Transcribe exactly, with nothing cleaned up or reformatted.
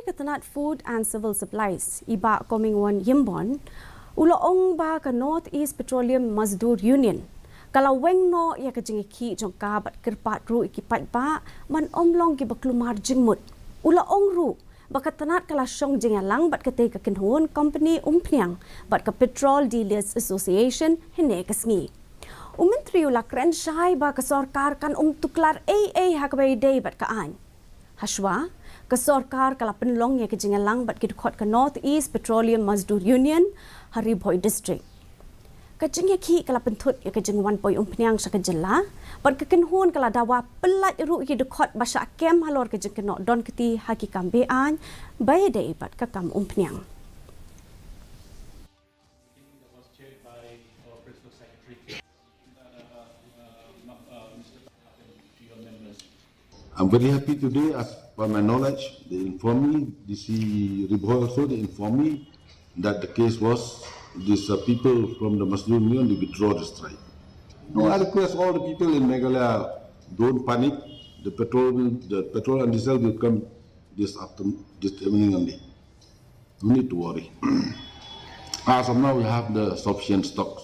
Ka tnat Food and Civil Supplies, i Bah Comingone Yimbon, u la ong ba ka North East Petroleum Mazdoor Union ka la weng noh ïa ka jingïakhih jong ka bad kyrpad ruh ïa ki paidbah ban ym long kiba kulmar jingmut. U la ong ruh ba ka tnat ka la shong jingïalang bad katei ka kynhun kompeni umphniang bad ka Petrol Dealers Association hynne ka sngi. U Myntri u la kren shai ba ka sorkar kan ym tuklar ei ei ha kaba ïadei bad ka aiñ. Hashwa, ka sorkar ka la pynlong ïa ka jingïalang bad ki dkhot ka North East Petroleum Mazdoor Union ha Ri Bhoi District. Ka jingïakhih ka la pynthut ïa ka jingwan poi umphniang sha ka jylla bad ka kynhun ka la dawa pyllait ruh ïa ki dkhot ba shah kem halor ka jingkynnoh don kti ha ki kam be-aiñ ba ïadei bad ka kam umphniang. I'm very happy today, as per my knowledge, they informed me, D C Ri Bhoi also, they informed me that the case was these uh, people from the Mazdoor Union, they withdraw the strike. No, I request all the people in Meghalaya, don't panic. The petrol, will, the petrol and diesel will come this afternoon, this evening only. No need to worry. As of now, we have the sufficient stocks.